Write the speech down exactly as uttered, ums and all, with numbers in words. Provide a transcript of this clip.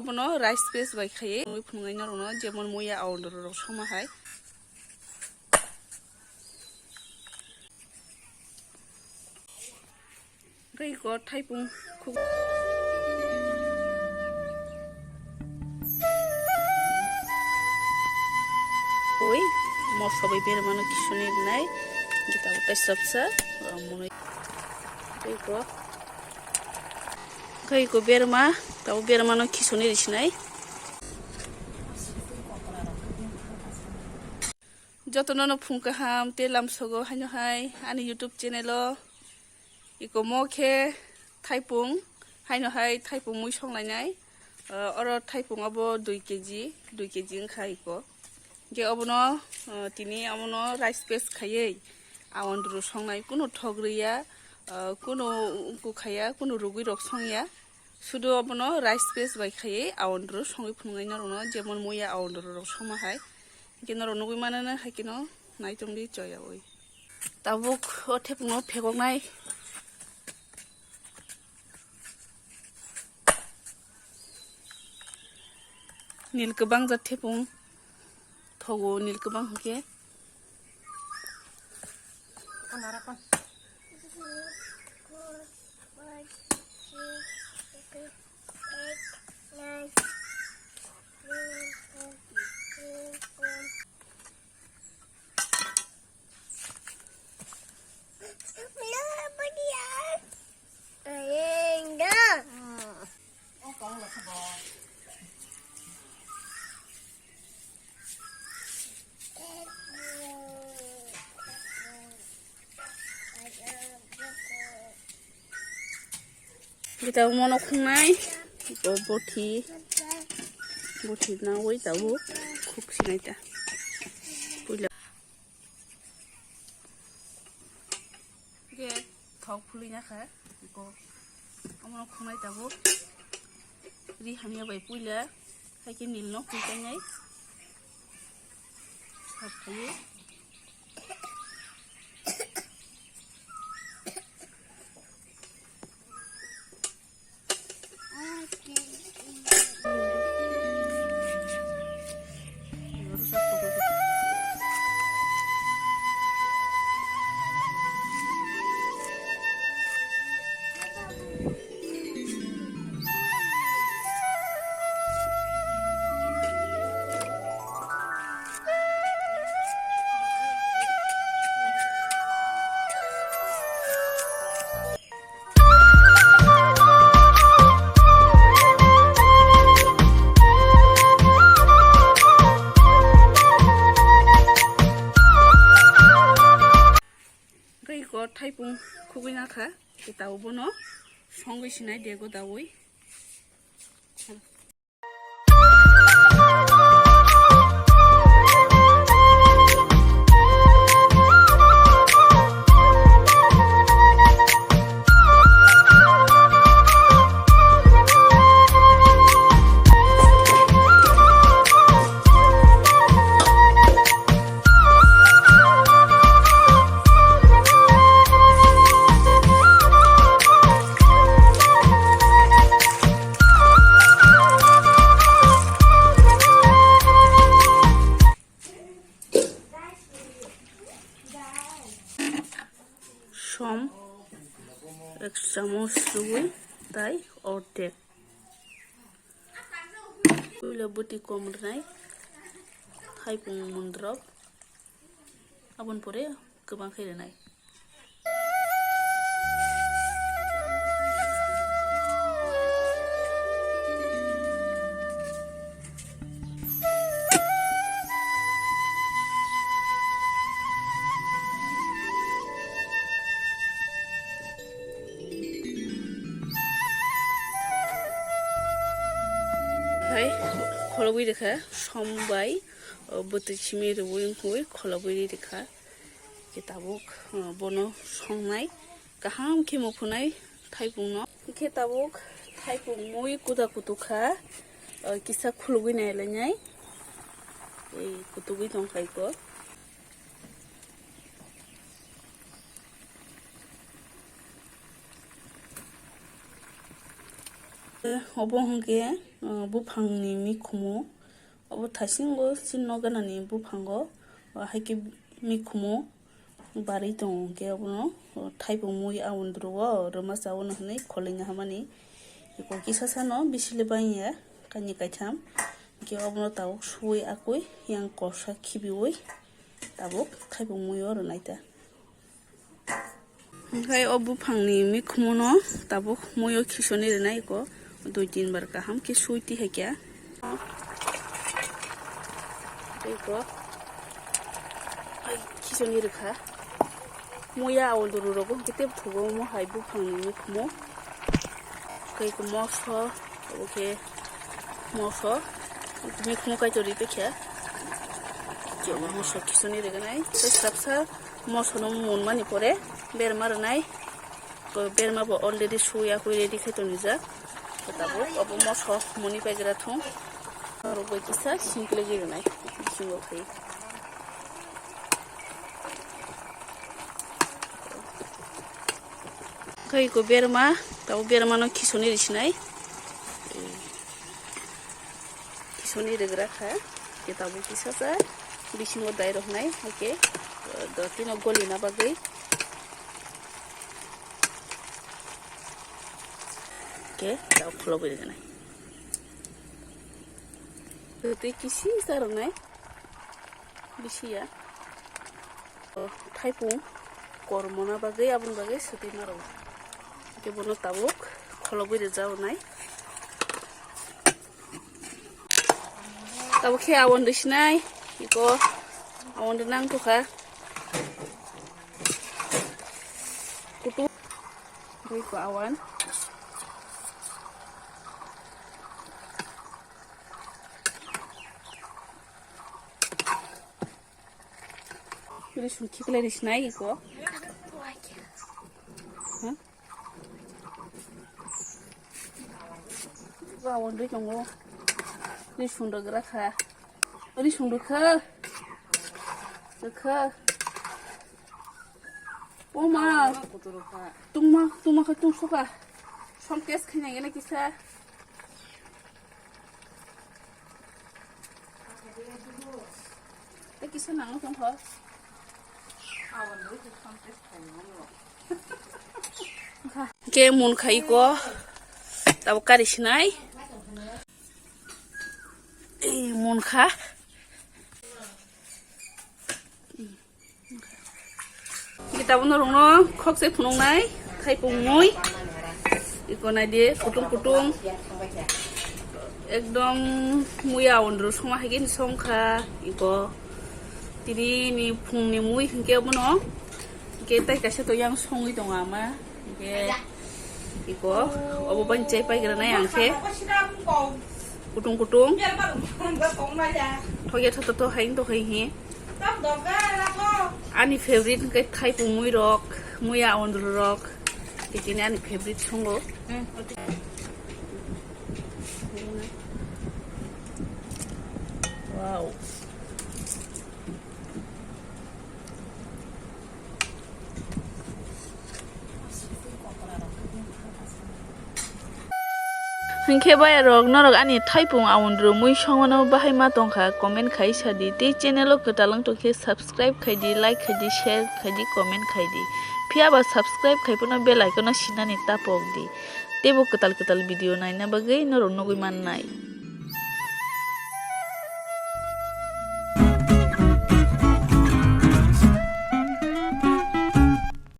Bono rice paste bai khaiwi mui phunuknai norokno, jemon muya awondoro rok songma hai. Tei iko thaipung khuk-, oi, moso bai bermano kisuni rinai, kita utai sabsa, ah, munui. Tei iko, tei iko berma, tabo bermano kisuni risinai. Jotono no phung kaham, tei lamsogo haino hai ani YouTube channel o. Iko mo khe thaipung, haino hai thaipung mui songlainai. Ah, oro thaipung abo dui keji, dui keji wngkha iko. Hingke obono, ah, tini omono rice paste khaiwi awondru songnai, kunu thok rwya, ah, kunu kukhaya, kunu rugwi rok songya. Sudu obono rice paste bai khaiwi awondru songwi phunuknai norokno, jemon muya awondru rok songma hai. Hingke norok nugwi mano no hai kheno naitomdi choyaui. Tabuk o thepungno phegoknai. Nil kwbang jat thepung thogo, nil kwbang hwnkhe. Kita mono khungnai, bo bothi, bothi na oi tabuk khuk sinai ta. Puila. Ge thok phulwi na kha, iko omono khungnai tabuk. Ri hamya bai puila, hai khe nil no khungnai. Sap khai. Tei iko thaipung khugwi nakha, tei tabuk bono songwi sinai dego daui. Som ek chamos rwui tai ordek. Puila bwtwi kom rwnai, thaipung mundrop, aboni pore kwbang khe rwnai. Hai kholobwi rikha, som bai, o, bwtwi simi rwui wngwi kholobwi rikha. Khe tabuk, o, bono songnai kaham khe muphunai thaipungno. Khe tabuk thaipung mui kuda kutukha, o, kisa khulugwi nailainai. Ei kutugwi tongkha iko. Obo hwnkhe, uh, buphangni mikhumu. Obo thaisingo chini nok ganani buphango, uh, haikhe mikhumu barwi tongo, hwnkhe obono, uh, thaipung mui a ondrogo rwma chawano hwnwi kholaina hamani. Eko kisa sano bisile bangya kainwi kaitham, hwnkhe obono tabuk suwi akwi yang kosa khibiwi tabuk thaipung muio rwnai ta. Hwnkhe o buphangni mikhumu no tabuk muio khisoni rwnai eko dui tin bar kaham khe sui twi hai khe. Eko ai khisoni rwkha. Muiya awondru rogo hwnkhe tei thugo omo hai buphangni mikhumu. Tei eko moso, obo khe moso, mikhumu kaitor ri tongkha. Moso khisoni rwgwnai tei sapsa. Moso no munmani pore berma rwnai. Ko berma bo already suya kwi ready khai tonijak. Ko tabuk obo moso muni paigra thung. Rok bai kisa singkle gi rwnai. Bisingo khai. Khai ko berma, tabuk berma no khisoni risinai. Khisoni rwgra kha, khe tabuk kisa sa bisingo dai rok nai, haikhe, eh, dotino golina bagwi. Khe tabuk khulogwi rwgnai. Twi kisi sa rwnai, bisi ya. Thaipung kormona bagwi, aboni bagwi swtwi maro. Hwnkhe bono tabuk kholobwi rwjago nai. Tabuk khe awon rwsinai, iko awon rwnang tokha. Kutu, iko awon. Risung khiklai risinai iko. Hmm? Iko awon ri tongo. Risung rwgra kha. Risung rwkha. Rwkha. O ma. Tungma, tungma khe tungsukha. Som test khaina gana kisa. Tei kisa nangno tongkha. Hwnkhe munkha iko. Tabuk kari sinai. Ei munkha. Kita bono rongno khokse phunuknai, thaipung mui. Iko naidi, kutung kutung. Ekdom muya ondro songma haikhe songkha. Iko tini ni phungni mui hinkhe bono. Hinkhe tai kaisa to yang songwi tongo ama. Hinkhe iko, obo bani chai paigra nai ang khe. Kutung kutung. Thokya thoto to hai to hai hi. Ani favorite hwnkhe thaipung mui rok, muya ondro rok. Tini ani favorite songo. Wow. Hinkhe bayarok, norok ani thaipung aundru mui songmano bahai ma tongkha, comment khai sadi. Tei channel o kwtal wng tongkhe subscribe khaidi, like khaidi, share khaidi, comment khaidi. Phiyaba subscribe khai phano bell icon no sinani tapok di. Teibo kwtal kwtal video naina bagwi norok nugwi mannai.